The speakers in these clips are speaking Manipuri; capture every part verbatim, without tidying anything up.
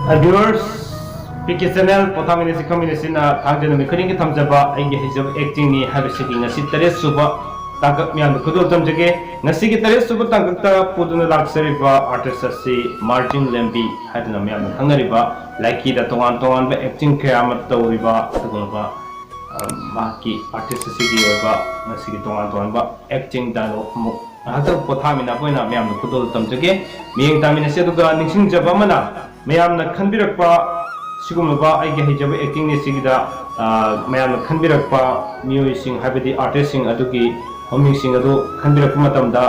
Viewers, ꯄꯤ ꯀꯦ Channel ꯄꯣꯊꯥꯃꯤꯟꯅꯁꯤ ꯈꯪꯃꯤꯟꯅꯁꯤꯅ ꯊꯥꯡꯖ ꯅꯨꯃꯤꯠ ꯈꯨꯗꯤꯡꯒꯤ ꯊꯝꯖꯕ ꯑꯩꯒꯤ ꯍꯩꯖꯕ actingꯅꯤ ꯍꯥꯏꯕꯁꯤꯒꯤ ꯉꯁꯤ ꯇꯔꯦꯠ ꯁꯨꯕ ꯇꯥꯡꯀꯛ ꯃꯌꯥꯝꯗ ꯈꯨꯗꯣꯜ ꯇꯝꯖꯒꯦ꯫ ꯉꯁꯤꯒꯤ ꯇꯔꯦꯠ ꯁꯨꯕ ꯇꯥꯡꯀꯛꯇ ꯄꯨꯗꯨꯅ ꯂꯥꯛꯆꯔꯤꯕ artist ꯑꯁꯤ ꯃꯥꯔꯖꯤꯡ ꯂꯦꯝꯕꯤ ꯍꯥꯏꯗꯨꯅ ꯃꯌꯥꯝꯅ ꯈꯪꯅꯔꯤꯕ ꯂꯥꯏꯀꯤꯗ ꯇꯣꯉꯥꯟ ꯇꯣꯉꯥꯟꯕ acting ꯀꯌꯥ ꯑꯃ ꯇꯧꯔꯤꯕ ꯑꯗꯨꯒꯨꯝꯂꯕ, ꯑ, ꯃꯍꯥꯛꯀꯤ artist ꯑꯁꯤꯒꯤ ꯑꯣꯏꯕ ꯉꯁꯤꯒꯤ ꯇꯣꯉꯥꯟ ꯇꯣꯉꯥꯟꯕ acting dialogue ꯑꯃꯨꯛ ꯉꯥꯏꯍꯥꯛꯇꯪ ꯄꯣꯊꯥꯃꯤꯟꯅꯕ ꯑꯣꯏꯅ ꯃꯌꯥꯝꯅ ꯈꯨꯗꯣꯜ ꯇꯝꯖꯒꯦ꯫ ꯃꯤꯠꯌꯦꯡ ꯇꯥꯃꯤꯟꯅꯁꯤ꯫ ꯑꯗꯨꯒ ꯅꯤꯡꯁꯤꯡꯖꯕ ꯑꯃꯅ, ꯃꯌꯥꯝꯅ ꯈꯟꯕꯤꯔꯛꯄ ꯁꯤꯒꯨꯝꯂꯕ ꯑꯩꯒꯤ ꯍꯩꯖꯕ actingꯅꯤ ꯁꯤꯒꯤꯗ, ꯑ, ꯃꯌꯥꯝꯅ ꯈꯟꯕꯤꯔꯛꯄ ꯃꯤꯑꯣꯏꯁꯤꯡ, ꯍꯥꯏꯕꯗꯤ artistꯁꯤꯡ ꯑꯗꯨꯒꯤ ꯃꯃꯤꯡꯁꯤꯡ ꯑꯗꯨ ꯈꯟꯕꯤꯔꯛꯄ ꯃꯇꯝꯗ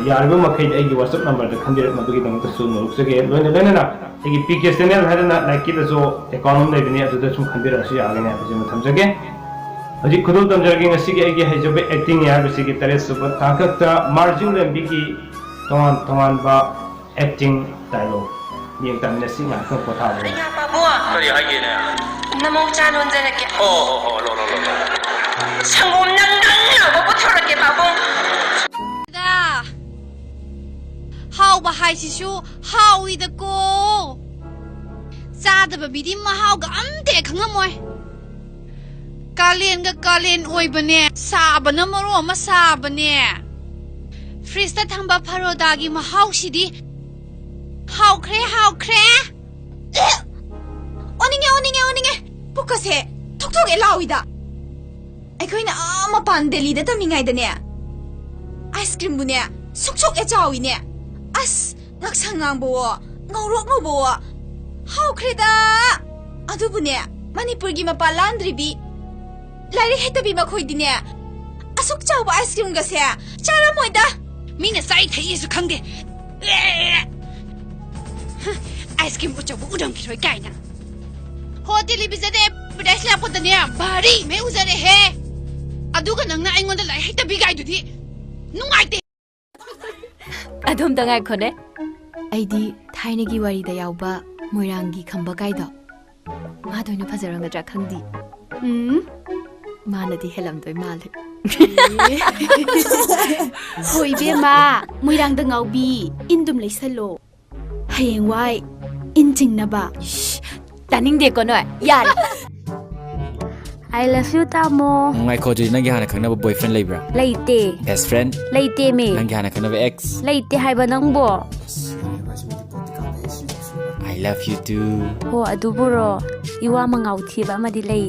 ꯌꯥꯔꯤꯕ ꯃꯈꯩꯗꯤ ꯑꯩꯒꯤ WhatsApp numberꯗ ꯈꯟꯕꯤꯔꯛꯅꯕꯒꯤꯗꯃꯛꯇꯁꯨ ꯅꯣꯂꯨꯛꯆꯒꯦ꯫ ꯂꯣꯏꯅ ꯂꯣꯏꯅꯅ ꯑꯩꯒꯤ ꯄꯤ ꯀꯦ Channel ꯍꯥꯏꯗꯅ ꯂꯥꯏꯀꯤꯗꯁꯨ account ꯑꯃ ꯂꯩꯕꯅꯤ, ꯑꯗꯨꯗ ꯁꯨꯝ ꯈꯟꯕꯤꯔꯛꯑꯁꯨ ꯌꯥꯒꯅꯤ ꯍꯥꯏꯕꯁꯤꯃ ꯊꯝꯖꯒꯦ꯫ ꯍꯧꯖꯤꯛ ꯈꯨꯗꯣꯜ ꯇꯝꯖꯔꯒꯦ ꯉꯁꯤꯒꯤ ꯑꯩꯒꯤ ꯍꯩꯖꯕ actingꯅꯤ ꯍꯥꯏꯕꯁꯤꯒꯤ ꯇꯔꯦꯠ ꯁꯨꯕ ꯇꯥꯡꯀꯛꯇ ꯃꯥꯔꯖꯤꯡ ꯂꯦꯝꯕꯤꯒꯤ ꯇꯣꯉꯥꯟ ꯇꯣꯉꯥꯟꯕ acting dialogue ꯃꯤꯠꯌꯦꯡ ꯇꯥꯃꯤꯟꯅꯁꯤ꯫ ꯉꯥꯏꯍꯥꯛꯇꯪ ꯄꯣꯊꯥꯕ ꯑꯣꯏꯅ꯫ ꯄꯥꯕꯨꯡ, ꯀꯔꯤ ꯍꯥꯏꯒꯦꯅꯦ? ꯅꯃꯧ ꯆꯥ ꯂꯣꯟꯖꯔꯛꯀꯦ꯫ ꯍꯣ, ꯍꯣ, ꯍꯣ, ꯂꯣ, ꯂꯣ, ꯂꯣ, ꯂꯣ꯫ ꯁꯪꯒꯣꯝ ꯅꯪ ꯅꯪ ꯂꯥꯎꯕ ꯄꯨꯊꯣꯔꯛꯀꯦ, ꯄꯥꯕꯨꯡ꯫ ꯗꯥ, ꯍꯥꯎꯕ ꯍꯥꯏꯁꯤꯁꯨ ꯍꯥꯎꯏꯗꯀꯣ꯫ ꯆꯥꯗꯕ ꯃꯤꯗꯤ ꯃꯍꯥꯎꯒ ꯑꯝꯇ ꯍꯦꯛ ꯈꯪꯉꯝꯃꯣꯏ꯫ ꯀꯥꯂꯦꯟꯒ ꯀꯥꯂꯦꯟ ꯑꯣꯏꯕꯅꯦ, ꯁꯥꯕꯅ ꯃꯔꯣꯟ ꯑꯃ ꯁꯥꯕꯅꯦ꯫ Fridgeꯇ ꯊꯝꯕ ꯐꯔꯣꯗꯥꯒꯤ ꯃꯍꯥꯎꯁꯤꯗꯤ ꯍꯥꯎꯈ꯭ꯔꯦ, ꯍꯥꯎꯈ꯭ꯔꯦ꯫ ꯑꯣꯅꯤꯡꯉꯦ, ꯑꯣꯅꯤꯡꯉꯦ, ꯑꯣꯅꯤꯡꯉꯦ꯫ ꯄꯨꯛꯀꯁꯦ ꯊꯣꯛ ꯊꯣꯛꯑꯦ ꯂꯥꯎꯏꯗ꯫ ꯑꯩꯈꯣꯏꯅ ꯑꯥ ꯃꯄꯥꯟ ꯗꯦꯜꯂꯤꯗ ꯇꯝꯃꯤꯉꯩꯗꯅꯦ, ice creamꯕꯨꯅꯦ ꯁꯨꯛ ꯁꯨꯛ ꯍꯦꯛ ꯆꯥꯎꯏꯅꯦ꯫ ꯑꯁ, ꯉꯛꯁꯪ ꯉꯥꯡꯕꯋꯣ, ꯉꯧꯔꯣꯛ ꯉꯧꯕꯋꯣ, ꯍꯥꯎꯈ꯭ꯔꯦꯗ꯫ ꯑꯗꯨꯕꯨꯅꯦ, ꯃꯅꯤꯄꯨꯔꯒꯤ ꯃꯄꯥꯟ ꯂꯥꯟꯗ꯭ꯔꯤꯕꯤ ꯂꯥꯏꯔꯤꯛ ꯍꯩꯇꯕꯤ ꯃꯈꯣꯏꯗꯤꯅꯦ, ꯑꯁꯨꯛ ꯆꯥꯎꯕ ice creamꯒꯁꯦ ꯆꯥꯔꯝꯃꯣꯏꯗ꯫ ꯃꯤꯅ ꯆꯥꯏ ꯊꯛꯏꯁꯨ ꯈꯪꯗꯦ꯫ Ice cream ꯑꯆꯧꯕ ꯎꯔꯝꯈꯤꯔꯣꯏ ꯀꯥꯏꯅ꯫ ꯍꯣ, televisionꯗ advertise ꯂꯥꯛꯄꯗꯅꯦ, ꯚꯥꯔꯤ ꯃꯩ ꯎꯖꯔꯦꯍꯦ꯫ ꯑꯗꯨꯒ ꯅꯪꯅ ꯑꯩꯉꯣꯟꯗ ꯂꯥꯏꯔꯤꯛ ꯍꯩꯇꯕꯤ ꯀꯥꯏꯗꯨꯗꯤ ꯅꯨꯡꯉꯥꯏꯇꯦ꯫ ꯑꯗꯣꯝꯇ ꯉꯥꯏꯈꯣꯅꯦ꯫ ꯑꯩꯗꯤ ꯊꯥꯏꯅꯒꯤ ꯋꯥꯔꯤꯗ ꯌꯥꯎꯕ ꯃꯣꯏꯔꯥꯡꯒꯤ ꯈꯝꯕ ꯀꯥꯏꯗꯣ, ꯃꯥꯗ ꯑꯣꯏꯅ ꯐꯖꯔꯝꯒꯗ꯭ꯔꯥ ꯈꯪꯗꯦ꯫ ꯎꯝ, ꯃꯥꯅꯗꯤ ꯍꯦꯜꯂꯝꯗꯣꯏ ꯃꯥꯜꯂꯦ꯫ ꯍꯣꯏ ꯏꯕꯦꯝꯃ, ꯃꯣꯏꯔꯥꯡꯗ ꯉꯥꯎꯕꯤ, ꯏꯟꯗꯨꯝ ꯂꯩꯁꯜꯂꯣ꯫ ꯍꯌꯦꯡꯋꯥꯏ ꯏꯟ ꯆꯤꯡꯅꯕ꯫ ꯏꯁ, ꯇꯥꯅꯤꯡꯗꯦꯀꯣ ꯅꯣꯏ꯫ ꯌꯥꯔꯦ꯫ I love you, ꯇꯥꯃꯣ꯫ ꯉꯥꯏꯈꯣ, ꯑꯗꯨꯗꯤ ꯅꯪꯒꯤ ꯍꯥꯟꯅ ꯈꯪꯅꯕ boyfriend ꯂꯩꯕ꯭ꯔꯥ? ꯂꯩꯇꯦ꯫ Best friend? ꯂꯩꯇꯦꯃꯤ꯫ ꯅꯪꯒꯤ ꯍꯥꯟꯅ ꯈꯪꯅꯕ ex? ꯂꯩꯇꯦ ꯍꯥꯏꯕ ꯅꯪꯕꯣ꯫ I love you too. ꯍꯣ, ꯑꯗꯨꯕꯨꯔꯣ? ꯏꯋꯥ ꯃꯉꯥꯎ ꯊꯤꯕ ꯑꯃꯗꯤ ꯂꯩ꯫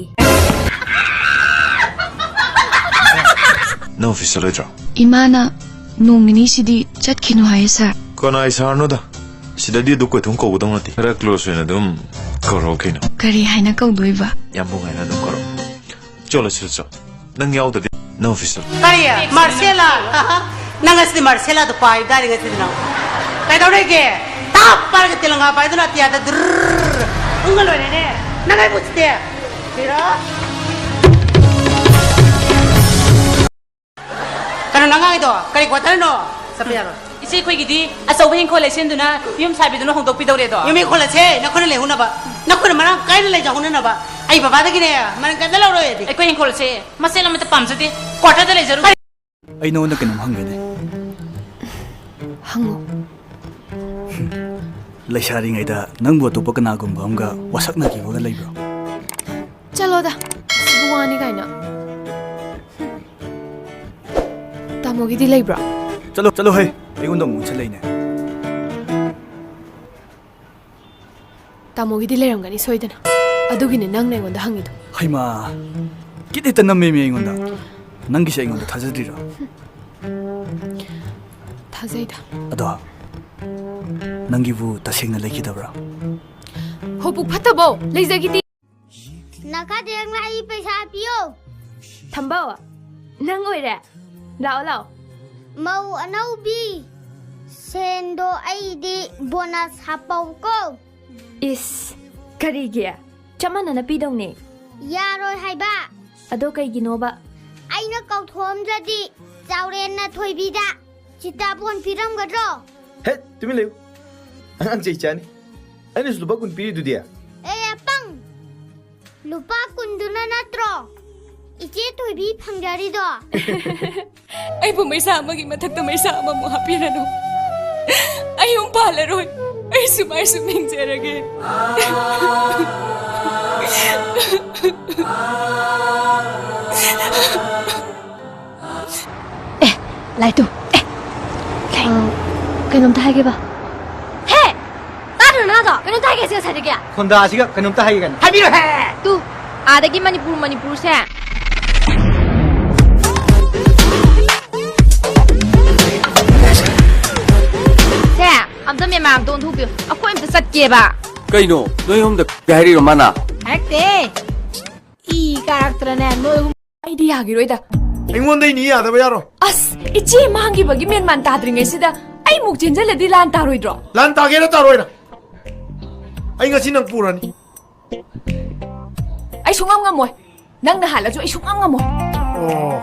ꯅꯪ office ꯆꯠꯂꯣꯏꯗ꯭ꯔꯣ? ꯏꯃꯥꯅ ꯅꯣꯡ ꯅꯤꯅꯤꯁꯤꯗꯤ ꯆꯠꯈꯤꯅꯨ ꯍꯥꯏꯌꯦ, sir꯫ ꯀꯅꯥꯏ sirꯅꯣꯗ? ꯁꯤꯗꯗꯤ ꯑꯗꯨ ꯀꯣꯏꯊꯨꯡ ꯀꯧꯒꯗꯧ ꯅꯠꯇꯦ꯫ ꯈꯔ close ꯑꯣꯏꯅ ꯑꯗꯨꯝ ꯀꯧꯔꯛꯑꯣ ꯀꯩꯅꯣ꯫ ꯀꯔꯤ ꯍꯥꯏꯅ ꯀꯧꯗꯣꯏꯕ? ꯌꯥꯝꯕꯨꯡ ꯍꯥꯏꯅ ꯑꯗꯨꯝ ꯀꯧꯔꯛꯑꯣ꯫ ꯆꯣꯂꯣ, ꯁꯤꯗ ꯆꯣ꯫ ꯅꯪ ꯌꯥꯎꯗꯗꯤ ꯅꯪ office ꯆꯠꯂꯣ꯫ ꯀꯔꯤ? Marcella? ꯅꯪ ꯉꯁꯤꯗꯤ Marcellaꯗꯣ ꯄꯥꯏꯕ ꯇꯥꯔꯦ ꯉꯁꯤꯗꯤ ꯅꯪ꯫ ꯀꯩꯗꯧꯔꯦꯒꯦ? ꯇꯥꯞ ꯄꯥꯏꯔꯒ ꯇꯦꯂꯪꯒꯥ ꯄꯥꯏꯗꯨꯅ ꯑꯇꯤꯌꯥꯗ ꯗ꯭ꯔꯔ ꯎꯪꯉ ꯂꯣꯏꯔꯦꯅꯦ꯫ ꯅꯪ ꯑꯩꯕꯨ ꯎꯠꯁꯤꯗꯤ꯫ ꯀꯔꯤꯔꯣ? ꯀꯩꯅꯣ ꯅꯪ ꯉꯥꯡꯉꯤꯗꯣ? ꯀꯔꯤ quarterꯅꯣ? ꯆꯠꯄ ꯌꯥꯔꯣꯏ꯫ ꯏꯆꯦ, ꯑꯩꯈꯣꯏꯒꯤꯗꯤ ꯑꯆꯧꯕ ꯏꯪꯈꯣꯜ ꯂꯩꯁꯦꯝꯗꯨꯅ ꯌꯨꯝ ꯁꯥꯕꯤꯗꯨꯅ ꯍꯣꯡꯗꯣꯛꯄꯤꯗꯧꯔꯦꯗꯣ꯫ ꯌꯨꯝ ꯏꯪꯈꯣꯜ ꯑꯁꯦ ꯅꯈꯣꯏꯅ ꯂꯩꯍꯧꯅꯕ, ꯅꯈꯣꯏꯅ ꯃꯔꯥꯡ ꯀꯥꯏꯅ ꯂꯩꯖꯍꯧꯅꯅꯕ ꯑꯩ ꯕꯕꯥꯗꯒꯤꯅꯦ ꯃꯔꯥꯡ ꯀꯥꯏꯅ ꯂꯧꯔꯣꯏ ꯑꯗꯤ꯫ ꯑꯩꯈꯣꯏ ꯏꯪꯈꯣꯜ ꯑꯁꯦ ꯃꯆꯦꯠ ꯑꯃꯠꯇ ꯄꯥꯝꯖꯗꯦ꯫ Quarterꯗ ꯂꯩꯖꯔꯨ꯫ ꯑꯩ ꯅꯉꯣꯟꯗ ꯀꯩꯅꯣꯝ ꯍꯪꯒꯦꯅꯦ꯫ ꯍꯪꯉꯣ꯫ ꯂꯩꯁꯥꯔꯤꯉꯩꯗ ꯅꯪꯕꯨ ꯑꯇꯣꯞꯄ ꯀꯅꯥꯒꯨꯝꯕ ꯑꯃꯒ ꯋꯥꯁꯛꯅꯈꯤꯕꯒ ꯂꯩꯕ꯭ꯔꯣ? ꯆꯠꯂꯣꯗ, ꯑꯁꯤꯕꯨ ꯋꯥꯅꯤ ꯀꯥꯏꯅ꯫ ꯇꯥꯃꯣꯒꯤꯗꯤ ꯂꯩꯕ꯭ꯔꯣ? ꯆꯠꯂꯣ, ꯆꯠꯂꯣ ꯍꯦ, ꯑꯩꯉꯣꯟꯗ ꯑꯃꯨꯛ ꯑꯣꯟꯁꯤꯜꯂꯛꯏꯅꯦ꯫ ꯇꯥꯃꯣꯒꯤꯗꯤ ꯂꯩꯔꯝꯒꯅꯤ ꯁꯣꯏꯗꯅ꯫ ꯑꯗꯨꯒꯤꯅꯦ ꯅꯪꯅ ꯑꯩꯉꯣꯟꯗ ꯍꯪꯉꯤꯗꯣ꯫ ꯍꯩꯃꯥ, ꯀꯤꯠ ꯍꯦꯛꯇ ꯅꯝꯃꯦꯃꯤ ꯑꯩꯉꯣꯟꯗ꯫ ꯅꯪꯒꯤꯁꯦ ꯑꯩꯉꯣꯟꯗ ꯊꯥꯖꯗ꯭ꯔꯤꯔꯣ? ꯊꯥꯖꯩꯗ꯫ ꯑꯗꯣ, ꯅꯪꯒꯤꯕꯨ ꯇꯁꯦꯡꯅ ꯂꯩꯈꯤꯗꯕ꯭ꯔꯥ? ꯍꯣ, ꯄꯨꯛ ꯐꯠꯇꯕꯧ ꯂꯩꯖꯈꯤꯗꯦ꯫ ꯅꯈꯥꯗꯦꯡꯅ ꯑꯩ ꯄꯩꯁꯥ ꯄꯤꯌꯣ꯫ ꯊꯝꯕꯧ, ꯅꯪ ꯑꯣꯏꯔꯦ꯫ ꯂꯥꯛꯑꯣ, ꯂꯥꯛꯑꯣ꯫ ꯃꯧ ꯑꯅꯧꯕꯤ, ꯁꯦꯟꯗꯣ ꯑꯩꯗꯤ bonus ꯍꯥꯞꯄꯧꯀꯣ꯫ ꯏꯁ, ꯀꯔꯤꯒꯤ? ꯆꯞ ꯃꯥꯟꯅꯅ ꯄꯤꯗꯧꯅꯦ꯫ ꯌꯥꯔꯣꯏ ꯍꯥꯏꯕ꯫ ꯑꯗꯣ ꯀꯩꯒꯤꯅꯣꯕ? ꯑꯩꯅ ꯀꯧꯊꯣꯛꯑꯝꯗ꯭ꯔꯗꯤ ꯆꯥꯎꯔꯦꯟꯅ ꯊꯣꯏꯕꯤꯗ ꯆꯤꯇꯥꯕꯣꯟ ꯄꯤꯔꯝꯒꯗ꯭ꯔꯣ? ꯍꯦ, ꯇꯨꯃꯤꯟ ꯂꯩꯌꯨ꯫ ꯑꯉꯥꯡ ꯆꯩ ꯆꯥꯅꯤ꯫ ꯑꯩꯅꯁꯨ ꯂꯨꯄꯥ ꯀꯨꯟ ꯄꯤꯔꯤꯗꯨꯗꯤ꯫ ꯑꯦ, ꯑꯄꯪ! ꯂꯨꯄꯥ ꯀꯨꯟꯗꯨꯅ ꯅꯠꯇ꯭ꯔꯣ ꯏꯆꯦ ꯊꯣꯏꯕꯤ ꯐꯪꯖꯔꯤꯗꯣ? ꯑꯩꯕꯨ ꯃꯩꯁꯥ ꯑꯃꯒꯤ ꯃꯊꯛꯇ ꯃꯩꯁꯥ ꯑꯃꯃꯨꯛ ꯍꯥꯞꯄꯤꯔꯅꯨ꯫ ꯑꯩ ꯌꯨꯝ ꯄꯥꯜꯂꯔꯣꯏ꯫ ꯑꯩ ꯁꯨꯃꯥꯏ ꯁꯨꯝ ꯍꯤꯡꯖꯔꯒꯦ꯫ ꯑꯦ, ꯂꯥꯏꯇꯨ, ꯑꯦ, ꯂꯥꯏ-, ꯑ, ꯀꯩꯅꯣꯝꯇ ꯍꯥꯏꯒꯦꯕ꯫ ꯍꯦ! ꯇꯥꯗ꯭ꯔꯣ ꯅꯪꯗꯣ? ꯀꯩꯅꯣꯝꯇ ꯍꯥꯏꯒꯦ ꯁꯤ ꯉꯁꯥꯏꯗꯒꯤ꯫ ꯈꯣꯟꯗꯥꯁꯤꯒ ꯀꯩꯅꯣꯝꯇ ꯍꯥꯏꯒꯦ ꯀꯩꯅꯣ꯫ ꯍꯥꯏꯕꯤꯔꯣꯍꯦ! ꯇꯨ, ꯑꯥꯗꯒꯤ ꯃꯅꯤꯄꯨꯔ, ꯃꯅꯤꯄꯨꯔꯁꯦ꯫ ꯁꯦ, ꯑꯝꯇ ꯃꯦꯃꯥ ꯑꯝꯇ ꯑꯣꯟꯊꯣꯛꯄꯤꯌꯨ꯫ ꯑꯩꯈꯣꯏ ꯑꯝꯇ ꯆꯠꯀꯦꯕ꯫ ꯀꯩꯅꯣ? ꯅꯣꯏ ꯑꯍꯨꯝꯗ ꯍꯥꯏꯔꯤꯔꯣ ꯃꯥꯅ? ꯍꯥꯏꯔꯛꯇꯦ꯫ ꯏ ꯀꯥꯔꯛꯇꯅꯅꯦ, ꯅꯣꯏ ꯑꯍꯨꯝ꯫ ꯑꯩꯗꯤ ꯌꯥꯈꯤꯔꯣꯏꯗ꯫ ꯑꯩꯉꯣꯟꯗꯩꯅꯤ ꯌꯥꯗꯕ ꯌꯥꯔꯣꯏ꯫ ꯑꯁ, ꯏꯆꯦ ꯃꯥꯡꯈꯤꯕꯒꯤ ꯃꯦꯟꯃꯥꯟ ꯇꯥꯗ꯭ꯔꯤꯉꯩꯁꯤꯗ ꯑꯩꯃꯨꯛ ꯆꯦꯟꯖꯜꯂꯗꯤ ꯂꯥꯟ ꯇꯥꯔꯣꯏꯗ꯭ꯔꯣ? ꯂꯥꯟ ꯇꯥꯒꯦꯔꯥ ꯇꯥꯔꯣꯏꯔꯥ? ꯑꯩ ꯉꯁꯤ ꯅꯪ ꯄꯨꯔꯅꯤ꯫ ꯑꯩ ꯁꯨꯡꯉꯝ ꯉꯝꯃꯣꯏ꯫ ꯅꯪꯅ ꯍꯥꯜꯂꯁꯨ ꯑꯩ ꯁꯨꯡꯉꯝ ꯉꯝꯃꯣꯏ꯫ ꯑꯣ,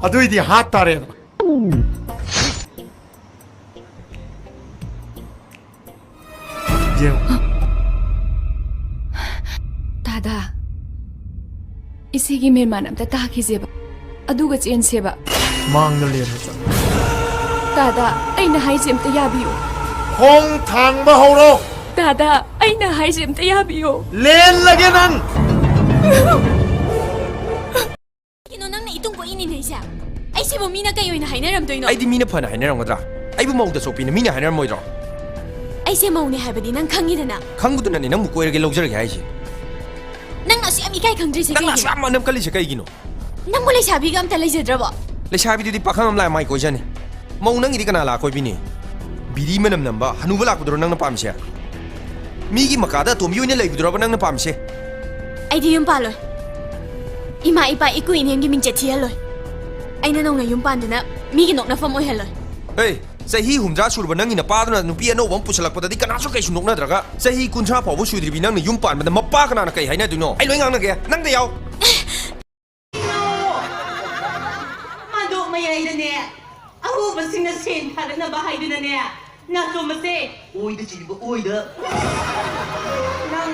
ꯑꯗꯨꯏꯗꯤ ꯍꯥꯠ ꯇꯥꯔꯦꯗꯅ꯫ ꯌꯦꯡꯉꯨ꯫ ꯇꯥꯗꯥ, ꯏꯆꯦꯒꯤ ꯃꯦꯟꯃꯥꯟ ꯑꯝꯇ ꯇꯥꯈꯤꯁꯦꯕ, ꯑꯗꯨꯒ ꯆꯦꯟꯁꯦꯕ꯫ ꯃꯥꯡꯗ ꯂꯦꯟꯕ ꯆꯠꯂꯨ꯫ ꯇꯥꯗꯥ, ꯑꯩꯅ ꯍꯥꯏꯁꯦ ꯑꯝꯇ ꯌꯥꯕꯤꯌꯨ꯫ ꯈꯣꯡ ꯊꯥꯡꯕ ꯍꯧꯔꯣ꯫ ꯇꯥꯗꯥ, ꯑꯩꯅ ꯍꯥꯏꯁꯦ ꯑꯝꯇ ꯌꯥꯕꯤꯌꯨ꯫ ꯂꯦꯟꯂꯒꯦ ꯅꯪ꯫ ꯀꯩꯅꯣ, ꯅꯪꯅ ꯏꯇꯨꯡ ꯀꯣꯏ ꯏꯅꯤꯅꯦ ꯑꯩꯁꯦ? ꯑꯩꯁꯤꯕꯨ ꯃꯤꯅ ꯀꯩ ꯑꯣꯏꯅ ꯍꯥꯏꯅꯔꯝꯗꯣꯏꯅꯣ? ꯑꯩꯗꯤ ꯃꯤꯅ ꯐꯅ ꯍꯥꯏꯅꯔꯝꯒꯗ꯭ꯔꯥ? ꯑꯩꯕꯨ ꯃꯧꯗ ꯆꯣꯞꯄꯤꯅ ꯃꯤꯅ ꯍꯥꯏꯅꯔꯝꯃꯣꯏꯗ꯭ꯔꯣ? ꯑꯩꯁꯦ ꯃꯧꯅꯦ ꯍꯥꯏꯕꯗꯤ ꯅꯪ ꯈꯪꯉꯤꯗꯅ꯫ ꯈꯪꯕꯗꯨꯅꯅꯦ ꯅꯪꯕꯨ ꯀꯣꯏꯔꯒꯦ ꯂꯧꯖꯔꯒꯦ ꯍꯥꯏꯁꯦ꯫ ꯅꯪꯅ ꯑꯁꯨꯛ ꯌꯥꯝ ꯏꯀꯥꯏ ꯈꯪꯗ꯭ꯔꯤꯁꯦ ꯅꯪꯅ ꯀꯩꯒꯤꯅꯣ? ꯑꯁꯨꯛ ꯌꯥꯝ ꯃꯅꯝ ꯀꯜꯂꯤꯁꯦ ꯀꯩꯒꯤꯅꯣ? ꯅꯪꯕꯨ ꯂꯩꯁꯥꯕꯤꯒ ꯑꯝꯇ ꯂꯩꯖꯗ꯭ꯔꯕꯣ? ꯂꯩꯁꯥꯕꯤꯗꯨꯗꯤ ꯄꯥꯈꯪ ꯑꯃ ꯂꯥꯛꯑ ꯃꯥꯏ ꯀꯣꯏꯖꯅꯤ꯫ ꯃꯧ ꯅꯪꯒꯤꯗꯤ ꯀꯅꯥ ꯂꯥꯛꯑ ꯀꯣꯏꯕꯤꯅꯤ? ꯕꯤꯔꯤ ꯃꯅꯝ ꯅꯝꯕ ꯍꯅꯨꯕ ꯂꯥꯛꯄꯗꯨꯔꯣ ꯅꯪꯅ ꯄꯥꯝꯃꯤꯁꯦ? ꯃꯤꯒꯤ ꯃꯀꯥꯗ ꯑꯇꯣꯝꯕꯤ ꯑꯣꯏꯅ ꯂꯩꯕꯗꯨꯔꯕ ꯅꯪꯅ ꯄꯥꯝꯃꯤꯁꯦ? ꯑꯩꯗꯤ ꯌꯨꯝ ꯄꯥꯜꯂꯣꯏ꯫ ꯏꯃꯥ ꯏꯄꯥ ꯏꯀꯨ ꯏꯅꯦꯝꯒꯤ ꯃꯤꯡꯆꯠ ꯊꯤꯍꯜꯂꯣꯏ꯫ ꯑꯩꯅ ꯅꯧꯅ ꯌꯨꯝ ꯄꯥꯟꯗꯨꯅ ꯃꯤꯒꯤ ꯅꯣꯛꯅꯐꯝ ꯑꯣꯏꯍꯜꯂꯣꯏ꯫ ꯍꯦ, ꯆꯍꯤ ꯍꯨꯝꯗ꯭ꯔꯥ ꯁꯨꯔꯕ ꯅꯪꯒꯤ ꯅꯄꯥꯗꯨꯅ ꯅꯨꯄꯤ ꯑꯅꯧꯕ ꯑꯃ ꯄꯨꯁꯜꯂꯛꯄꯗꯗꯤ ꯀꯅꯥꯁꯨ ꯀꯩꯁꯨ ꯅꯣꯛꯅꯗ꯭ꯔꯒ, ꯆꯍꯤ ꯀꯨꯟꯊ꯭ꯔꯥ ꯐꯥꯎꯕ ꯁꯨꯗ꯭ꯔꯤꯕꯤ ꯅꯪꯅ ꯌꯨꯝ ꯄꯥꯟꯕꯗ ꯃꯄꯥ ꯀꯅꯥꯅ ꯀꯩ ꯍꯥꯏꯅꯗꯣꯏꯅꯣ? ꯑꯩ ꯂꯣꯏ ꯉꯥꯡꯅꯒꯦ, ꯅꯪꯗ ꯌꯥꯎ꯫ ꯃꯥꯗꯣ ꯃꯌꯥꯏꯗꯅꯦ, ꯑꯍꯧꯕꯁꯤꯡꯅ ꯁꯦꯟ ꯊꯥꯒꯠꯅꯕ ꯍꯥꯏꯗꯨꯅꯅꯦ, ꯅꯥꯆꯣꯝꯕꯁꯦ꯫ ꯑꯣꯏꯗ ꯆꯤꯡꯕ ꯑꯣꯏꯗ꯫ ꯅꯪ,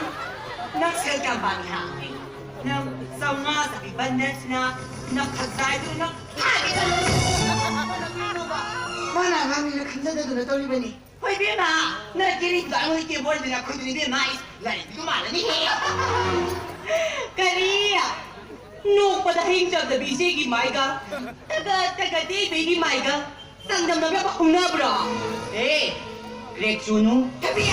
ꯅꯪ ꯁꯦꯜ ꯀꯌꯥꯝ ꯄꯥꯝꯃꯤ ꯍꯥ? ꯅꯪ ꯆꯥꯝꯃꯉꯥ ꯆꯠꯄꯤ ꯕꯟꯗꯟꯁꯤꯅ ꯅꯪ ꯈꯖꯥꯏꯗꯨ ꯅꯪ ꯊꯥꯒꯦ ꯈꯜꯂꯤ꯫ ꯃꯥꯅ ꯑꯉꯥꯡꯅꯤꯅ ꯈꯟꯖꯗꯗꯨꯅ ꯇꯧꯔꯤꯕꯅꯤ꯫ ꯏꯕꯦꯝꯃ, ꯅꯪ ꯀꯦꯔꯤꯗꯣ ꯑꯩꯉꯣꯟꯗ ꯀꯦꯕꯣꯏꯗꯅ ꯑꯩꯈꯣꯏꯗꯨꯅ ꯏꯕꯦꯝꯃ, ꯑꯩ ꯂꯥꯏꯔꯤꯛꯇꯨ ꯃꯥꯜꯂꯅꯤꯍꯦ꯫ ꯀꯔꯤ? ꯅꯣꯛꯄꯗ ꯍꯌꯤꯡ ꯆꯝꯗꯕꯤ ꯏꯆꯦꯒꯤ ꯃꯥꯏꯒ, ꯇꯒꯠ ꯇꯒꯠ ꯇꯦꯛꯄꯤꯒꯤ ꯃꯥꯏꯒ ꯆꯥꯡꯗꯝꯅꯕ ꯍꯧꯅꯕ꯭ꯔꯣ? ꯑꯦ, ꯔꯦꯛ ꯆꯨꯅꯨ꯫ ꯊꯕꯤ,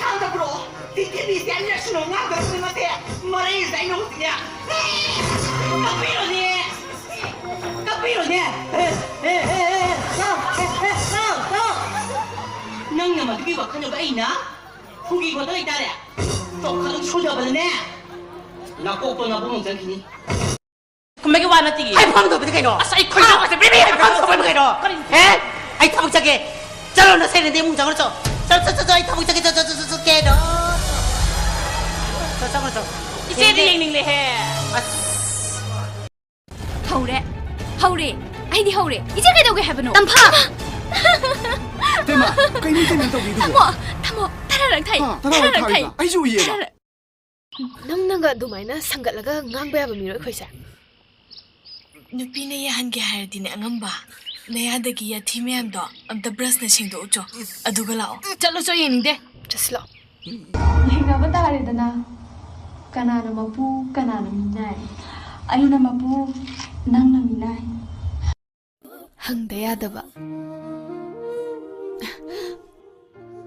ꯊꯥꯡꯗ ꯄꯨꯔꯛꯑꯣ꯫ ꯁꯤ ꯊꯕꯤꯁꯦ ꯑꯅꯤꯔꯛ ꯁꯨꯅ ꯉꯥꯡꯗꯕꯁꯤꯅ ꯃꯁꯦ ꯃꯔꯩꯁꯦ ꯑꯩꯅ ꯍꯧꯖꯤꯛꯅꯦ꯫ ꯑꯦ, ꯀꯛꯄꯤꯔꯣꯅꯦ꯫ ꯀꯛꯄꯤꯔꯣꯅꯦ꯫ ꯑꯦ, ꯑꯦ, ꯑꯦ, ꯑꯦ, ꯂꯥꯎ, ꯑꯦ, ꯑꯦ, ꯂꯥꯎ, ꯂꯥꯎ꯫ ꯅꯪꯅ ꯃꯗꯨꯒꯤ ꯋꯥꯈꯜꯗꯨꯒ ꯑꯩꯅ ꯐꯨꯒꯤ ꯈꯣꯠꯇ ꯂꯩꯇꯥꯔꯦ꯫ ꯇꯣꯛꯈꯠꯂꯒ ꯁꯨꯗꯕꯗꯅꯦ꯫ ꯅꯥꯀꯣꯛꯇꯣ ꯅꯥꯕꯨꯡ ꯆꯪꯈꯤꯅꯤ꯫ ꯈꯨꯝꯕꯒꯤ ꯋꯥ ꯅꯠꯇꯤꯌꯦ꯫ ꯑꯩ ꯐꯝꯗꯕꯗꯤ ꯀꯩꯅꯣ? ꯑꯁ, ꯑꯩ ꯈꯣꯏꯗꯧ ꯒꯁꯦ ꯕꯤꯕꯤ ꯑꯩ ꯐꯝꯗꯕꯗꯤ ꯀꯩꯅꯣ? ꯀꯔꯤ? ꯍꯦ? ꯑꯩ ꯊꯕꯛ ꯆꯠꯀꯦ꯫ ꯆꯠꯂꯣ, ꯅꯁꯦꯟꯅꯗꯤ ꯏꯃꯨꯡ ꯆꯪꯉꯨꯔꯣ, ꯆꯣ꯫ ꯆꯠ, ꯆꯠ, ꯆꯠ, ꯆꯠ, ꯑꯩ ꯊꯕꯛ ꯆꯠꯀꯦ, ꯆꯠ, ꯆꯠ, ꯆꯠ, ꯆꯠ, ꯀꯩꯅꯣ? ꯆꯠ, ꯆꯪꯉꯨꯔꯣ, ꯆꯣ꯫ ꯏꯆꯦꯗꯤ ꯌꯦꯡꯅꯤꯡꯂꯦꯍꯦ꯫ ꯑꯁ꯫ ꯍꯧꯔꯦ꯫ ꯍꯧꯔꯦ꯫ ꯑꯩꯗꯤ ꯍꯧꯔꯦ꯫ ꯏꯆꯦ ꯀꯩꯗꯧꯒꯦ ꯍꯥꯏꯕꯅꯣ? ꯇꯝꯐꯥ! ꯏꯇꯩꯃ, ꯀꯩꯅꯣ ꯏꯇꯩꯃꯅ ꯇꯧꯕꯤꯗꯨꯕꯣ? ꯊꯝꯃꯣ, ꯊꯝꯃꯣ꯫ ꯊꯔꯥꯔꯛ ꯊꯥꯏ꯫ ꯍꯥ, ꯊꯔꯥꯔꯛ ꯊꯥꯏ꯫ ꯊꯥꯏꯕ? ꯑꯩꯁꯨ ꯎꯏꯌꯦꯕ꯫ ꯊꯔꯥꯔꯛ꯫ ꯅꯪꯅꯒ ꯑꯗꯨꯃꯥꯏꯅ ꯁꯪꯒꯠꯂꯒ ꯉꯥꯡꯕ ꯌꯥꯕ ꯃꯤꯔꯣ ꯑꯩꯈꯣꯏꯁꯦ? ꯅꯨꯄꯤꯅ ꯌꯥꯍꯟꯒꯦ ꯍꯥꯏꯔꯗꯤꯅꯦ, ꯑꯉꯝꯕ, ꯅꯌꯥꯗꯒꯤ ꯌꯥꯊꯤ ꯃꯌꯥꯝꯗꯣ ꯑꯝꯇ ꯕ꯭ꯔꯁꯅ ꯁꯦꯡꯗꯣꯛꯎꯆꯣ, ꯑꯗꯨꯒ ꯂꯥꯛꯑꯣ꯫ ꯆꯠꯂꯨꯆꯣ, ꯌꯦꯡꯅꯤꯡꯗꯦ꯫ ꯆꯠꯁꯤ ꯂꯥꯛꯑꯣ꯫ ꯌꯦꯡꯅꯕ ꯇꯥꯔꯦꯗꯅ, ꯀꯅꯥꯅ ꯃꯄꯨ, ꯀꯅꯥꯅ ꯃꯤꯅꯥꯏ? ꯑꯩꯅ ꯃꯄꯨ, ꯅꯪꯅ ꯃꯤꯅꯥꯏ꯫ ꯍꯪꯗ ꯌꯥꯗꯕ꯫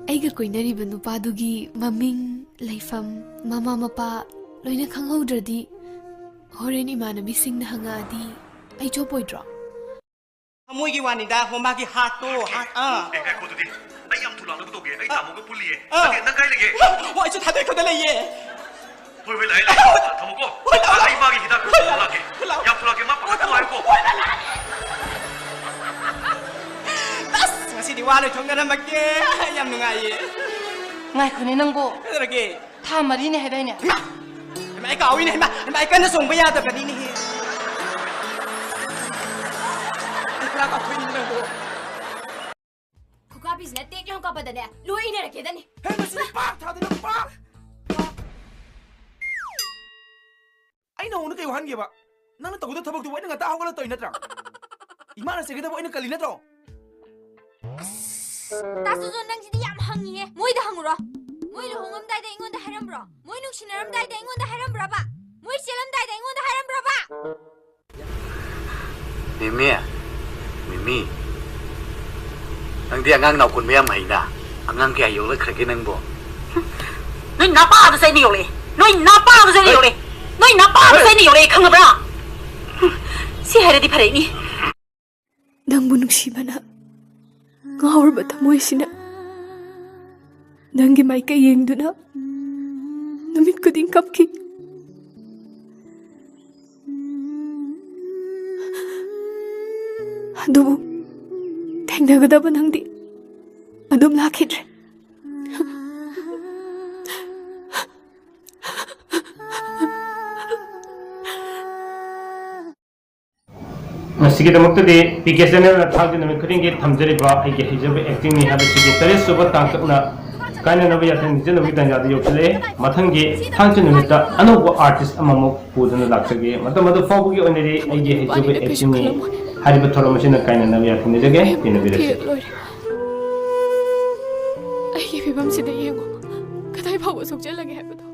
ꯑꯩꯒ ꯀꯣꯏꯅꯔꯤꯕ ꯅꯨꯄꯥꯗꯨꯒꯤ ꯃꯃꯤꯡ, ꯂꯩꯐꯝ, ꯃꯃꯥ ꯃꯄꯥ ꯂꯣꯏꯅ ꯈꯪꯍꯧꯗ꯭ꯔꯗꯤ, ꯍꯣꯔꯦꯟ ꯏꯃꯥꯟꯅꯕꯤꯁꯤꯡꯅ ꯍꯪꯉꯛꯑꯗꯤ ꯑꯩ ꯆꯣꯞꯄꯣꯏꯗ꯭ꯔꯣ? ꯊꯃꯣꯏꯒꯤ ꯋꯥꯅꯤꯗ, ꯍꯣ, ꯃꯥꯒꯤ ꯍꯥꯔꯠꯇꯣ, ꯍꯥꯔꯠ, ꯑꯥ꯫ ꯑꯦ, ꯉꯥꯏꯈꯣ ꯑꯗꯨꯗꯤ꯫ ꯑꯩ ꯌꯥꯝ ꯊꯨ ꯂꯥꯛꯅꯕ ꯇꯧꯒꯦ꯫ ꯑꯩ ꯑꯥ꯫ ꯇꯥꯃꯣꯒ ꯄꯨꯜꯂꯤꯌꯦ꯫ ꯑꯥ꯫ ꯅꯠꯇꯦ, ꯅꯪ ꯀꯥꯏ ꯂꯩꯒꯦ? ꯍꯣ, ꯑꯩꯁꯨ ꯊꯥꯗꯣꯏ ꯈꯨꯟꯗ ꯂꯩꯌꯦ꯫ ꯍꯣꯏ, ꯍꯣꯏ, ꯂꯥꯛꯑꯦ, ꯂꯥꯛꯑꯦ꯫ ꯊꯝꯃꯨꯀꯣ꯫ ꯍꯣꯏ, ꯂꯥꯛꯑꯣ, ꯂꯥꯛꯑꯣ꯫ ꯑꯩ ꯃꯥꯒꯤ ꯍꯤꯗꯥꯛ ꯈꯔ ꯄꯨꯔ ꯂꯥꯛꯀꯦ꯫ ꯍꯣꯏ, ꯂꯥꯛꯑꯣ꯫ ꯌꯥꯝ ꯊꯨ ꯂꯥꯛꯀꯦ, ꯃꯥ ꯄꯥꯈꯠꯀꯅꯨ ꯍꯥꯏꯌꯨꯀꯣ꯫ ꯍꯣꯏ, ꯂꯥꯛꯑꯣ, ꯂꯥꯛꯑꯣ꯫ ꯑꯁ, ꯉꯁꯤꯗꯤ ꯋꯥ ꯂꯣꯏ ꯊꯣꯛꯅꯔꯝꯃꯒꯦ꯫ ꯌꯥꯝ ꯅꯨꯡꯉꯥꯏꯌꯦ꯫ ꯉꯥꯏꯈꯣꯅꯦ ꯅꯪꯕꯣ꯫ ꯀꯩꯗꯧꯔꯒꯦ? ꯊꯥ ꯃꯔꯤꯅꯦ ꯍꯥꯏꯗꯥꯏꯅꯦ? ꯍꯩꯃꯥ! ꯍꯩꯃꯥ, ꯑꯩ ꯀꯥꯎꯏꯅꯦ, ꯍꯩꯃꯥ! ꯍꯩꯃꯥ, ꯑꯩ ꯀꯟꯅ ꯆꯣꯡꯕ ꯌꯥꯗꯕꯅꯤꯅꯦꯍꯦ꯫ ꯑꯩ ꯄꯨꯔꯥ ꯀꯥꯎꯊꯣꯛꯏꯅꯦ ꯅꯪꯕꯣ꯫ ꯈꯨꯀꯥꯕꯤꯁꯤꯅ ꯇꯦꯛ ꯂꯥꯎ ꯀꯥꯞꯄꯗꯅꯦ, ꯂꯣꯏ ꯏꯅꯔꯛꯀꯦꯗꯅꯤ꯫ ꯍꯦ, ꯃꯁꯤꯗꯤ ꯄꯥꯛ ꯊꯥꯗꯅ ꯄꯥꯛ! ꯑꯩ ꯅꯉꯣꯟꯗ ꯀꯩ ꯋꯥꯍꯟꯒꯦꯕ? ꯅꯪꯅ ꯇꯧꯒꯗꯕ ꯊꯕꯛꯇꯨꯕꯨ ꯑꯩꯅ ꯉꯟꯇꯥ ꯍꯧꯒꯠꯂ ꯇꯧꯔꯤ ꯅꯠꯇ꯭ꯔꯥ? ꯏꯃꯥꯅ ꯆꯩꯒꯗꯕ ꯑꯩꯅ ꯀꯜꯂꯤ ꯅꯠꯇ꯭ꯔꯣ? ꯑꯁ! ꯇꯥ ꯁꯨꯖꯣꯟ, ꯅꯪꯁꯤꯗꯤ ꯌꯥꯝ ꯍꯪꯉꯤꯍꯦ꯫ ꯃꯣꯏꯗ ꯍꯪꯉꯨꯔꯣ꯫ ꯃꯣꯏ ꯂꯨꯍꯣꯡꯉꯝꯗꯥꯏꯗ ꯑꯩꯉꯣꯟꯗ ꯍꯥꯏꯔꯝꯕ꯭ꯔꯣ? ꯃꯣꯏ ꯅꯨꯡꯁꯤꯅꯔꯝꯗꯥꯏꯗ ꯑꯩꯉꯣꯟꯗ ꯍꯥꯏꯔꯝꯕ꯭ꯔꯕ? ꯃꯣꯏ ꯆꯦꯜꯂꯝꯗꯥꯏꯗ ꯑꯩꯉꯣꯟꯗ ꯍꯥꯏꯔꯝꯕ꯭ꯔꯕ? ꯃꯤꯃꯤ, ꯃꯤꯃꯤ, ꯅꯪꯗꯤ ꯑꯉꯥꯡ ꯅꯥꯎꯀꯨꯟꯕ ꯌꯥꯝ ꯍꯩꯅ꯫ ꯑꯉꯥꯡ ꯀꯌꯥ ꯌꯣꯛꯂꯛꯈ꯭ꯔꯒꯦ ꯅꯪꯕꯣ? ꯅꯣꯏ ꯅꯄꯥꯗꯨꯁꯨ ꯑꯩꯅ ꯌꯣꯛꯂꯛꯑꯦ꯫ ꯅꯣꯏ ꯅꯄꯥꯗꯨꯁꯨ ꯑꯩꯅ ꯌꯣꯛꯂꯛꯑꯦ꯫ ꯅꯣꯏ ꯅꯄꯥꯗꯨꯁꯨ ꯑꯩꯅ ꯌꯣꯛꯂꯛꯑꯦ, ꯈꯪꯉꯕ꯭ꯔꯥ? ꯁꯤ ꯍꯥꯏꯔꯗꯤ ꯐꯔꯛꯏꯅꯤ꯫ ꯅꯪꯕꯨ ꯅꯨꯡꯁꯤꯕꯅ ꯉꯥꯎꯔꯕ ꯊꯃꯣꯏꯁꯤꯅ ꯅꯪꯒꯤ ꯃꯥꯏꯀꯩ ꯌꯦꯡꯗꯨꯅ ꯅꯨꯃꯤꯠ ꯈꯨꯗꯤꯡ ꯀꯞꯈꯤ꯫ ꯑꯗꯨꯕꯨ ꯊꯦꯡꯅꯒꯗꯕ ꯅꯪꯗꯤ ꯑꯗꯨꯝ ꯂꯥꯛꯈꯤꯗ꯭ꯔꯦ꯫ ꯃꯁꯤꯒꯤꯗꯃꯛꯇꯗꯤ ꯄꯤ ꯀꯦ ꯆꯦꯅꯦꯜꯅ ꯊꯥꯡꯖ ꯅꯨꯃꯤꯠ ꯈꯨꯗꯤꯡꯒꯤ ꯊꯝꯖꯔꯤꯕ ꯑꯩꯒꯤ ꯍꯩꯖꯕ ꯑꯦꯛꯇꯤꯡꯅꯤ ꯍꯥꯏꯕꯁꯤꯒꯤ ꯇꯔꯦꯠ ꯁꯨꯕ ꯇꯥꯡꯀꯛꯅ ꯀꯥꯏꯅꯅꯕ ꯌꯥꯊꯪ ꯅꯤꯖꯅꯕꯒꯤ ꯇꯥꯟꯖꯥꯗ ꯌꯧꯁꯤꯜꯂꯛꯑꯦ꯫ ꯃꯊꯪꯒꯤ ꯊꯥꯡꯖ ꯅꯨꯃꯤꯠꯇ ꯑꯅꯧꯕ ꯑꯥꯔꯇꯤꯁ ꯑꯃꯃꯨꯛ ꯄꯨꯗꯨꯅ ꯂꯥꯛꯆꯒꯦ꯫ ꯃꯇꯝ ꯑꯗꯨ ꯐꯥꯎꯕꯒꯤ ꯑꯣꯏꯅꯗꯤ ꯑꯩꯒꯤ ꯍꯩꯖꯕ ꯑꯦꯛꯇꯤꯡꯅꯤ ꯍꯥꯏꯔꯤꯕ ꯊꯧꯔꯝ ꯑꯁꯤꯅ ꯀꯥꯏꯅꯅꯕ ꯌꯥꯊꯪ ꯅꯤꯖꯒꯦ꯫ ꯇꯦꯟꯅꯕꯤꯔꯁꯤ꯫ ꯂꯣꯏꯔꯦ꯫ ꯑꯩꯒꯤ ꯐꯤꯕꯝꯁꯤꯗ ꯌꯦꯡꯉꯣ꯫ ꯀꯗꯥꯏ ꯐꯥꯎꯕ ꯁꯣꯛꯆꯜꯂꯒꯦ ꯍꯥꯏꯕꯗꯣ꯫